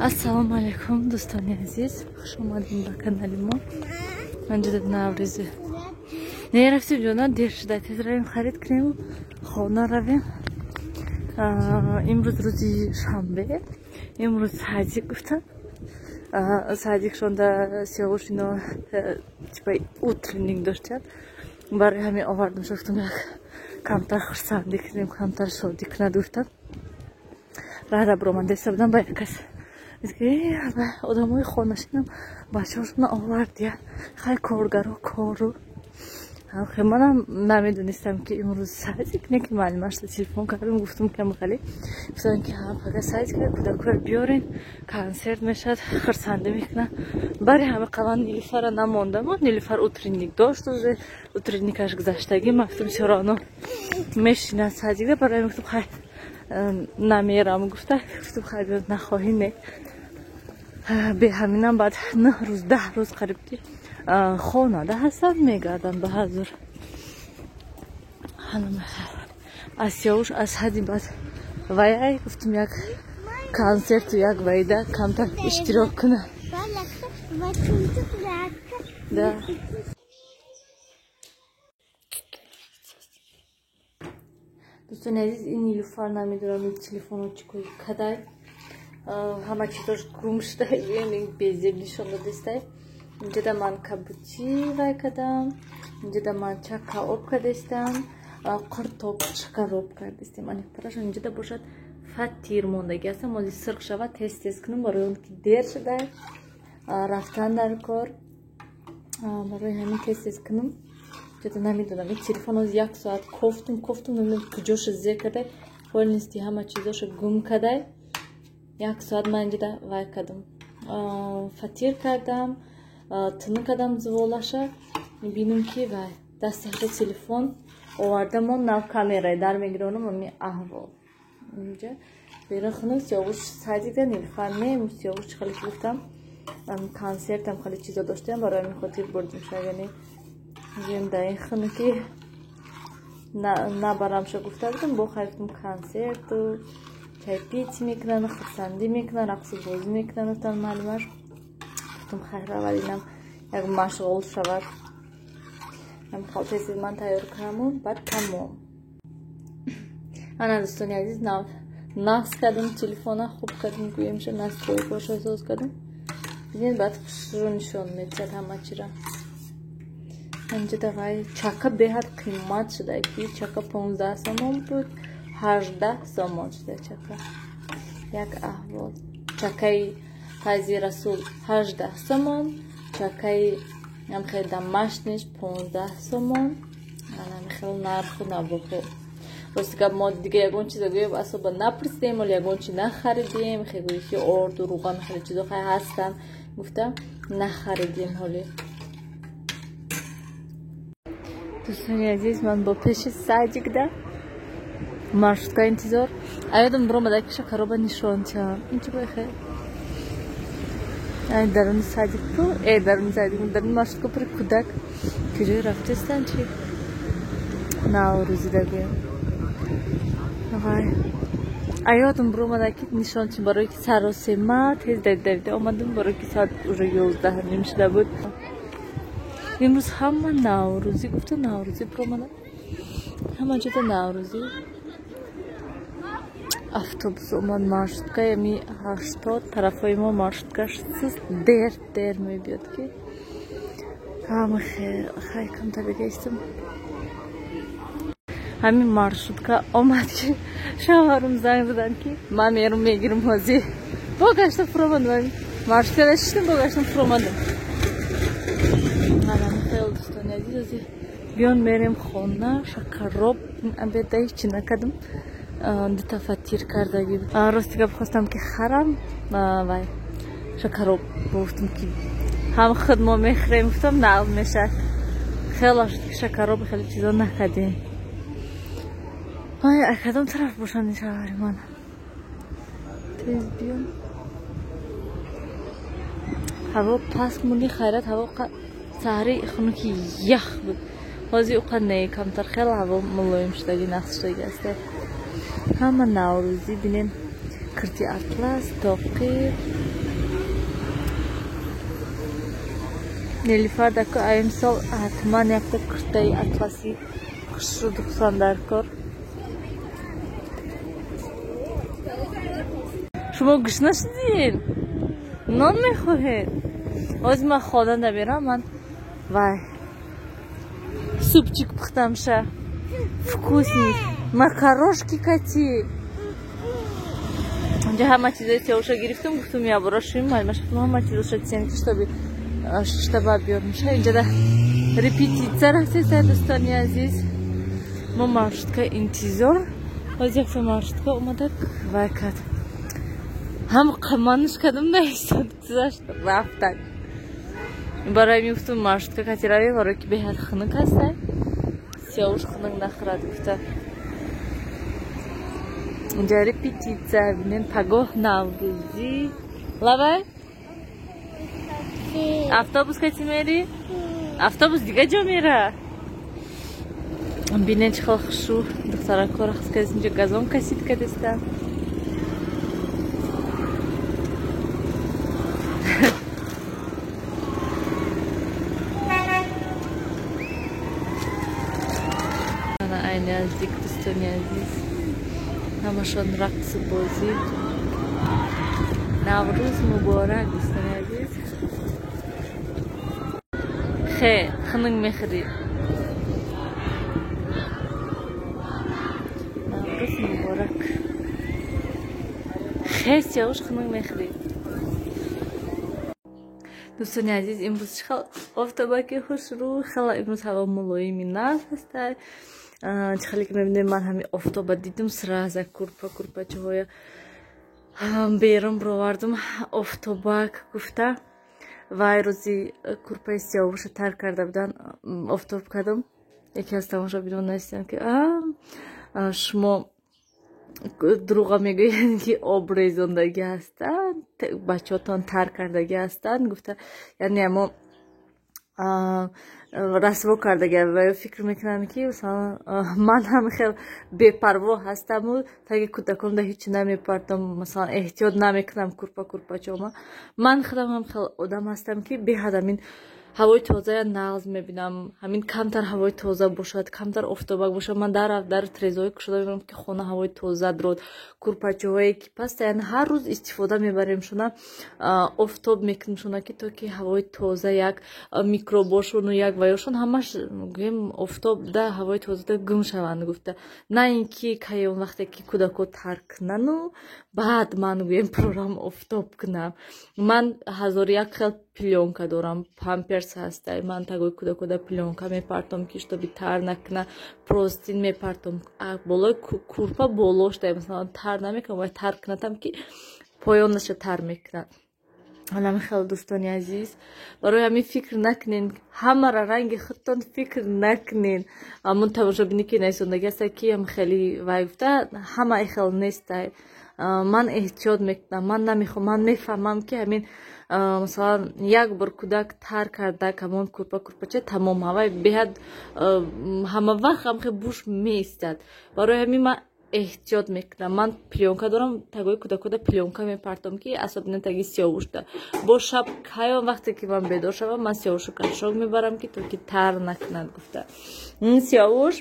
Ассалому алайкум, дӯстони азиз, хуш омадем ба канали мо. Манҷида Наврӯзи. Не рафтем ҷона, дер шуда, тез равем харид кунем, хона равем. Имрӯз рӯзи шанбе, имрӯз садик гуфтан. Садик шонда Сиёвуш ино типа утренник доштяд. Барои ҳамин овардам, гуфтам як камтар хурсандӣ кунем, камтар шодӣ кунад гуфтам. Рада биромадеста будам ба як кас. Одамои хонашинам бачаҳошона овард, я хай коргаро кору. Манам намедонистам, ки имрӯз садик не, ки маълимашда телефон кардам, гуфтам, ки хали гуфтам, ки пага садик кӯдакҳоро биёрен, консерт мешавад, хурсандӣ мекунад. Бари ҳама қаван Нилуфара намондам, Нилуфар утренник дошт, уже утренникаш гузаштагӣ. Ман гуфтам, всё равно мешинад садикда, барои гуфтам, хай намерам гуфта, гуфтам, хай нахоҳӣ не. Беҳаминам баъд 9 рӯз, 10 рӯз қариб ки хонада ҳастанд, мегарданд ба ҳазур. Аз Сиёвуш аз ҳадди баъд ваяй гуфтам, як консерту як вайда камтар иштирок куна. Да. Дӯстони азиз, ин Нилуфар намедонам телефоно чӣ кор кадай, ҳама чизош гум шуда, безеб нишон додистай. Инҷода ман кабутӣ вай кардам, инҷода ман чака об кардастам, қуртоб, шакароб кардастем. Анихтараш инҷода бошад, фатир мондагӣ ҳастам. Ози сирқ шавад, тез тез кунам, барои он ки дер шуда рафтан дар кор, барои ҳамин тез тез кунам. Ҷода намедонам, ин телефон ози як соат кофтум, кофтум, намедонам куҷоша зер кардай, полностью ҳама чизоша гум кардай. Як соат ман инҷода вай кардам, фатир кардам, тунук кардам зуволаша, мебинам, ки вай дасташа телефон овардамон, нав камераи дар мегиронам. Ами аҳвол инҷа берун хунук. Сиёвуш садида, Нилуфар не. Сиёвуш хеле ки гуфтам, консертам хеле чизо доштем, барои ҳамин хотир бурдим ша, яъне гӯем, дар ин хунукӣ набарамша гуфта будам. Бо хайр, гуфтам, консерту чайпитӣ мекунанд, хурсандӣ мекунанд, рақсу бозӣ мекунанд, гуфтан маълимаш. Гуфтам, хайр, аввал инам як машғул шавад. Ҳамин тез ман тайёр кунаму баъд тамом. Ана, дӯстони азиз, нав нақс кардам телефона, хуб кардам, гӯемша, настройкаша соз кардам. Бинед, баъд хушрӯ нишон медиҳад ҳама чира. Инҷа давай чака беҳад қимат шуда, ки чака 15 сомон буд, 18 сомон шуда чака. Як аҳвол. Чакаи Файзи Расул 18 сомон, чакаи хеле домашниш 15 сомон. Хеле нарху навохо. Рости гап, мо дига ягон чиза гӯем, асоба напурсидем, оли ягон чи нахаридем. Хеле гӯи, ки орду, руған, хеле чизо хай ҳастанд, гуфта нахаридем ҳоли. Дӯстони азиз, ман бо пеши садикда маршрутка интизор. Аёдам биромада, ки шакароба нишон тиҳам. Инчи бохе ай даруни садику, э даруни садик, даруни маршрутка пури кӯдак, куҷое рафтестан, чи наврӯзида гӯем. Вай аёдам биромада, ки нишон тиҳам, барое ки саросема тез давида омадам, барое ки соат уже 11:30 шуда буд. Имрӯз ҳама наврӯзӣ гуфта, наврӯзӣ биромада, ҳама ҷода наврӯзӣ. Автобус омад, маршрутка ями 80 тарафҳои мо маршруткаш суст, дер дер мебиёд, ки ҳама хай камтар дига истам. Ҳамин маршрутка омад, ки шавҳарум занг заданд, ки ман мерум мегирам. Ҳозир бо гашта фуромадам, маршрутка нашиштам, бо гаштам фуромадам. Хел, дӯстони азиз, ҳозир биён мерем хона. Шакароб обеда ҳечи накардам, дута фатир кардагӣ. Рости гап, хостам, ки харам вай шакароб, гуфтам, ки ҳам худ мо мехӯрем, гуфтам, нағз мешавад. Хеле шуд, ки шакароб хеле чизо накардем. Ай, ай кадом тараф бошанд ин шавҳари ман? Тез биён. Ҳаво паст муни, хайрат, ҳаво саҳари хунуки ях буд, ҳозир уқа не, камтар хеле ҳаво мулоим шудаги, нағз шудаги аст. Ҳама наврӯзӣ бинем. Кирти атлас, тоқи. Нелифар даку имсол ҳатман якта куртаи атласи хушрӯ духтан дар кор. Шумо гушна шудед? Нон мехоҳед? Ҳозир ман хона намерам, ман вай супчик пухтамша. Вкусный. Макарошки кати. Инҷа ҳама чизои сеоша гирифтам, гуфтум ябора шуим, маймаша ҳама чизоша тем ки чтобы шиштаба биёрмша. Инҷа репетитсия рафтеса, дӯстони азиз. Мо маршрутка интизор. Ҳозир якта маршрутка омада вай кард. Ҳам қаманш кардам, наистод, гузашт, рафтак. Барои мегуфтум маршрутка кати равем, барое ки беҳад хунук ҳастай. Сиёвуш хунук нахӯрад гуфта. Инҷа репетитсия, бинен пагоҳ наврӯзӣ. Лабай? Автобус кати мери? Автобус дига ҷо мера? Бинен чӣ хел хушрӯ духтарако рақс кардест, инҷа газон касид кардестанд. Айни наздик, дӯстони азиз, ҳамашон рақсу бозӣ. Наврӯз муборак, дӯстони азиз. Хе, хунук мехӯрӣ. Наврӯз муборак. Хе, сиёвуш хунук мехӯрӣ. Дӯстони азиз, имрӯз чӣ хел офтобаки хушрӯ, хела имрӯз ҳаво мулоими нағз ҳастай. Чӣ хеле ки мебинем, ман ҳамин офтоба дидум, сразу курпа курпачаҳоя берун бировардум, офтобак гуфта. Вай рӯзи курпаи сиёвуша тар карда будан, офтоб кардам. Яке аз тамошобинон нависиданд, ки шумо дурӯға мегӯянд, ки об резондагӣ ҳастанд, бачаҳотон тар кардагӣ ҳастанд гуфта, яъне амо расво кардагӣ ва фикр мекунанд, ки масалан ман ҳам хел бепарво ҳастаму таги кӯдаконда ҳеҷ намепартам, масалан эҳтиёт намекунам курпа курпачома. Ман худам ҳам хел одам ҳастам, ки беҳад ҳамин ҳавои тозая нағз мебинам. Ҳамин камтар ҳавои тоза бошад, камтар офтобак бошад, ман дар трезои кушода мебинам, ки хона ҳавои тоза дорад. Курпачаҳое ки пастаян ҳар рӯз истифода мебарем шуна, офтоб мекунем шуна, ки то ки ҳавои тоза як микробошону як ваёшон ҳамаш гӯем офтоб да ҳавои тозада гум шаванд гуфта. На ин ки кай он вақте ки кӯдако тар кунану баъд ман гӯем прорам офтоб кунам. Ман ҳазору як хел плёнка дорам, памперс ҳастай, ман тагои кӯдакода плёнка мепартом, ки чтобы тар накуна, простин мепартом болои курпа болоштай, масалан тар намекунам, вай тар кунатам ки поёнаша тар мекунад. Ҳамин хел, дӯстони азиз, барои ҳамин фикр накунен, ҳамаро ранги худтон фикр накунен. Ҳамун тамошобине ки нависондагӣ ҳаста, ки ҳам хеле вай гуфта, ҳама хел нестай. Ман эҳтиёт мекунам, ман намехоҳам, ман мефаҳмам, ки ҳамин масалан як бор кӯдак тар карда ҳамон курпа курпача тамом, ҳавай беҳад ҳама вақт ҳам хел буш меистад. Барои ҳамин ман эҳтиёт мекунам. Ман плёнка дорам, тагои кӯдакода плёнка мепартом, ки асобина таги сиёвушда. Бо шаб кайон вақте ки ман бедор шавам, ман сиёвушу кашок мебарам, ки то ки тар накунад гуфта. Сиёвуш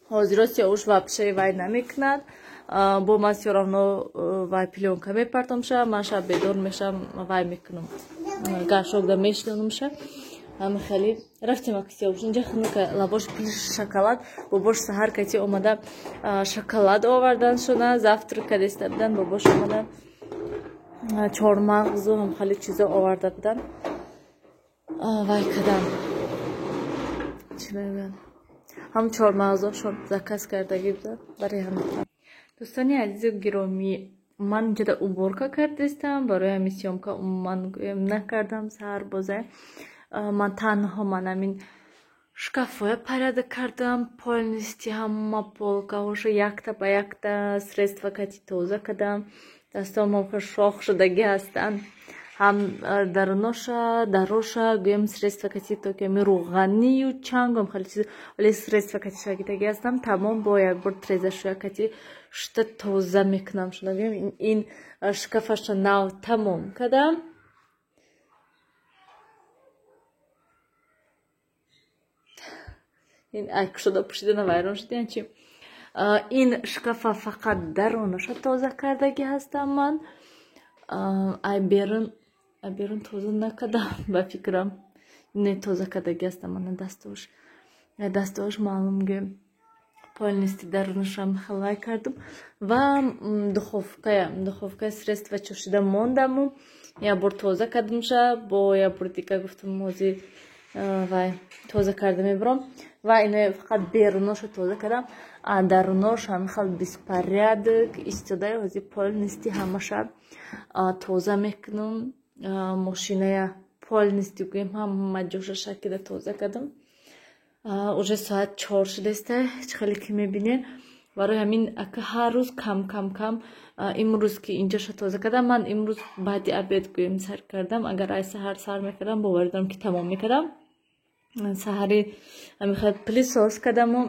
ҳозиро сиёвуш вообще вай намекунад. Бо ман всё равно вай плёнка мепартомша, ман шаб бедор мешавам, вай мекунам, гашокда мешинонамша. Ҳама хеле рафтем аки сиёвуш. Инҷа хунука лабош пиш шоколад, бобош саҳар кати омада шоколад овардан шуна, завтрак кадеста будан, бобош омада чормағзу ҳам хеле чизо оварда будан. Вай кадан, чӣ мегӯянд, ҳам чормағзошон заказ кардагӣ будан барои ҳама. Дӯстони азизу гиромӣ, ман инҷода уборка кардестам, барои ҳамин съёмка умуман гӯем накардам саҳар боза. Ман танҳо ман ҳамин шкафоя порядок кардам, полностью ҳама полкаҳошо якта ба якта средства кати тоза кардам. Дастом шох шудагӣ ҳастанд. Ҳам даруноша, дароша, гӯем средства кати то ки ами рӯғанию чангом хеле чиз, вале средства кати шагитаги ҳастам. Тамом бо як бор трезашӯя кати шута тоза мекунам. Шуна гӯем ин шкафаша нав тамом кардам. Ин кушода пӯшидана вайрон шуд, яъне чи ин шкафа фақат дарунаша тоза кардагӣ ҳастам ман. Ай берун тоза накардам ба фикрам. Не, тоза кардагӣ ҳастам мана дастоваш. Дастоваш маълум гӯем полностью дарунашам халвай кардам ва духовкая средства чошида мондаму як бор тоза кардамша, бо як бор дига гуфтам ҳозир вай тоза карда мебарам. Ва ино фақат беруноша тоза кардам, а дарунош ҳамин хел беспорядок истода, ҳозир полностью ҳамаша тоза мекунам. Мошиная полностью гӯем ҳама ҷоша шакида тоза кардам. Уже соат 4 шудааста, чӣ хеле ки мебинед. Барои ҳамин ака ҳар рӯз кам кам кам. Имрӯз ки инҷоша тоза кардам, ман имрӯз баъди обед гӯем сар кардам. Агар ай саҳар сар мекардам, боварӣ дорам ки тамом мекардам. Саҳари ҳамин хел пылесос кардаму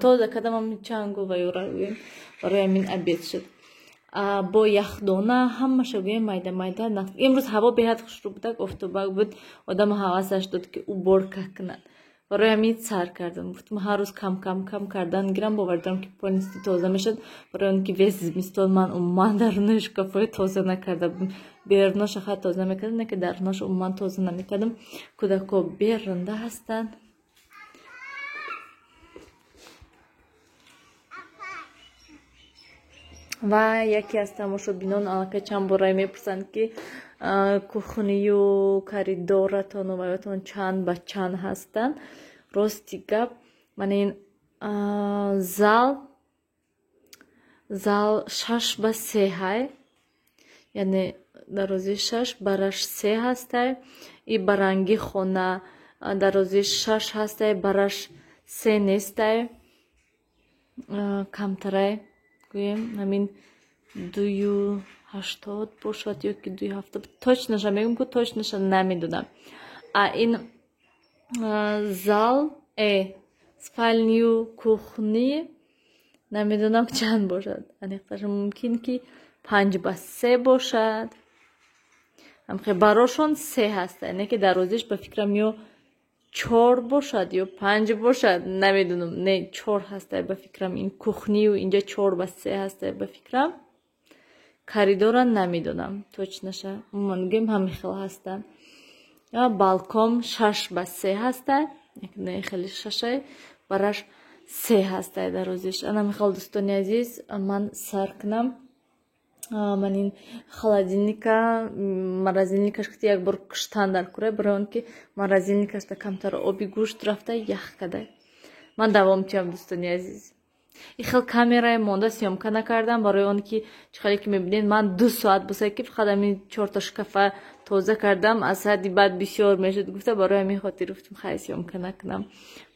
тоза кардам ҳамин чангу ва ёра гӯем, барои ҳамин обед шуд. Бо яхдона ҳамаша гӯем майда майда. Имрӯз ҳаво беҳад хушрӯ будак, офтобак буд, одам ҳавасаш дод ки уборка кунад. Барои ҳамин сар кардам. Гуфтам ҳар рӯз кам кам кам кардан гирам, боварӣ дорам ки полностью тоза мешавад. Барои он ки весь зимистон ман умуман дарунаи шкафҳои тоза накарда будам. Беруноша хай тоза мекардам, не ки даруноша умуман тоза намекардам. Кӯдакҳо берунда ҳастанд. Ва яке аз тамошобинон аллакай чанд бора мепурсанд ки кухнию коридоратону ваётон чанд ба чанд ҳастанд. Рости гап, мана ин зал 6 ба 3 ҳай, яъне дарозии 6 бараш 3 ҳастай. И баранги хона дарозии 6 ҳастай, бараш 3 нестай, камтарай гӯем ҳамин 2,80 бошад ё ки 2,70, точноша мегӯм ку точноша намедонам. А ин зал спальнию кухни намедонам чанд бошад, аниқташа мумкин ки 5 ба 3 бошад. Ҳамхе барошон 3 ҳаста, не ки дарозиш ба фикрам ё 4 бошад ё 5 бошад, намедонам. Не, 4 ҳаста ба фикрам. Ин кухнию инҷа 4 ба 3 ҳаста ба фикрам. Коридора намедонам точноша, умуман гӯем ҳамин хел ҳастанд. Балкон 6 ба 3 ҳаста, не хеле шашай, бараш 3 ҳаста дарозиш. Ана михел дӯстони азиз, ман сар кунам. Ман ин холодильника, морозильникаш ки як бор куштан дар кура, барои он ки морозильникашда камтар оби гӯшт рафта ях када. Ман давом тиям дӯстони азиз. И хел камерае монда съёмка накардам, барои он ки чӣ хеле ки мебинед ман 2 соат боса ки фақат ҳамин 4та шкафа тоза кардам, аз ҳадди баъд бисёр мешуд гуфта, барои ҳамин хотир гуфтам хай съёмка накунам.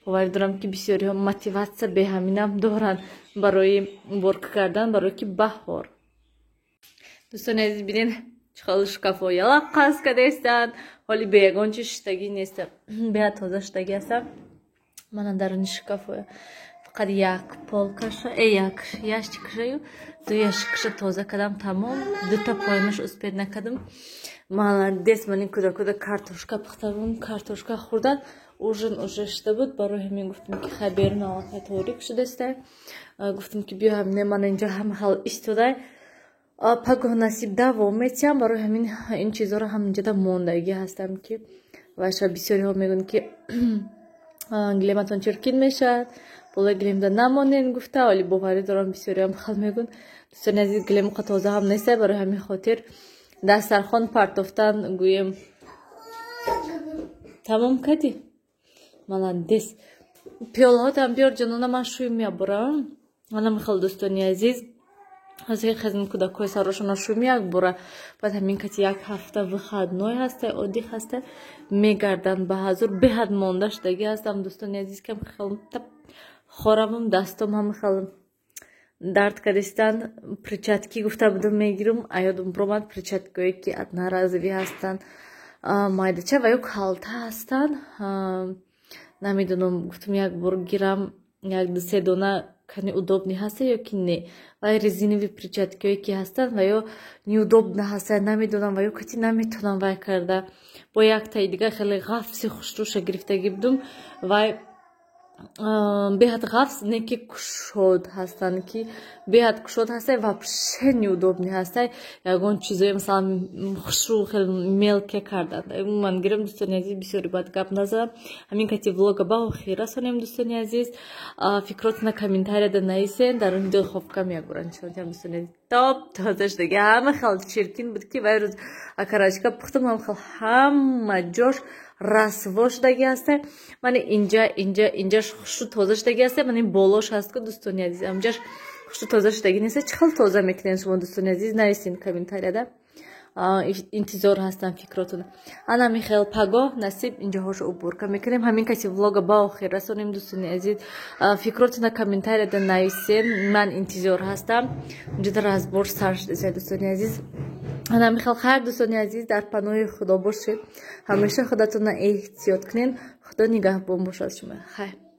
Боварӣ дорам ки бисёриҳо мотиватсия беҳаминам доранд барои уборка кардан, барои ки баҳор. Дӯстони азиз, бинед чӣ хел шкафҳо ялаққас кардаистанд, ҳоли бе ягон чи шуштагӣ нест, беҳад тоза шуштагӣ ҳастанд. Мана даруни шкафҳо фақат як полкаша, як ящикашаю 2 ящикаша тоза кардам, тамом. 2та поёнаш успед накардам. Молодец, ман ин кӯдакода картошка пухта будам, картошка хӯрдан, ужин уже шуда буд. Барои ҳамин гуфтам ки хай берун аллакай торик шудааста. Гуфтам ки биё ҳамине ман инҷо ҳама ҳал истодай, пагоҳ насиб давом метиҳам. Барои ҳамин ин чизҳоро ҳаминҷода мондагӣ ҳастам ки вайша бисёриҳо мегӯянд ки гилематон чиркин мешавад, болои гилемда намонен гуфта, вале боварӣ дорам бисёриҳам хел мегӯянд. Дӯстони азиз, гилем қа тоза ҳам неста, барои ҳамин хотир дастархон партофтан гӯем тамом кардӣ. Молодец. Пиёлаҳотам биёр ҷонона, ман шӯй мебурам. Ана михел дӯстони азиз, ҳозир хезм кӯдакҳои сарошона шӯй як бура, баъд ҳамин кати як ҳафта выходной ҳаста, отдых ҳаста, мегарданд ба ҳазур. Беҳад монда шудагӣ ҳастам дӯстони азиз, кам хел тап хоравам, дастом ҳам хел Дард кардистан. Перчатки гуфта будам, мегирам, аёдам биромад. Перчаткое ки одноразовый ҳастанд, майдача ва ё калта ҳастанд, намедонам. Гуфтам, як бор гирам, як ду-се дона. Кани удобный ҳаста ё ки не? Вай резиновый перчаткое ки ҳастанд ва ё неудобно ҳастанд, намедонам, ва ё кати наметонам вай карда. Бо яктаи дига хеле ғафси хушрӯша гирифтагӣ будум. Вай беҳад ғафс не, ки кушод ҳастанд, ки беҳад кушод ҳастай, вообще неудобный ҳастай. Ягон чизое, масалан, хушрӯ, хеле мелкий карданд. Ман гирам, дӯстони азиз, бисёри бад гап назадам. Ҳамин кати влога ба охир расонем, дӯстони азиз. Фикротона комментарияда нависен. Дар он духовка мегуран нишон, дӯстони азиз, топ тоза шудаги. Ҳама хел чиркин буд, ки вай рӯз окорочка пухтам, ҳам хел ҳама ҷош расво шудаги ҳастай. Мани инҷа, инҷа, инҷаш хушрӯ тоза шудаги ҳастай. Мани болош ҳаст ку, дӯстони азиз, ҳамҷаш хушрӯ тоза шудаги нест. Чӣ хел тоза мекунед шумо, дӯстони азиз? Нависен комментарияда, интизор ҳастам фикротон. Ана михел, пагоҳ насиб инҷоҳошо уборка мекунем. Ҳамин каси влога ба охир расонем, дӯстони азиз. Фикротона комментарияда нависен, ман интизор ҳастам. Инҷода разбор сар шудаса, дӯстони азиз. Ана михел. Хайр, дӯстони азиз, дар паноҳи Худо бошед. Ҳамеша худатонро эҳтиёт кунед. Худо нигаҳбон бошад шумо. Хайр.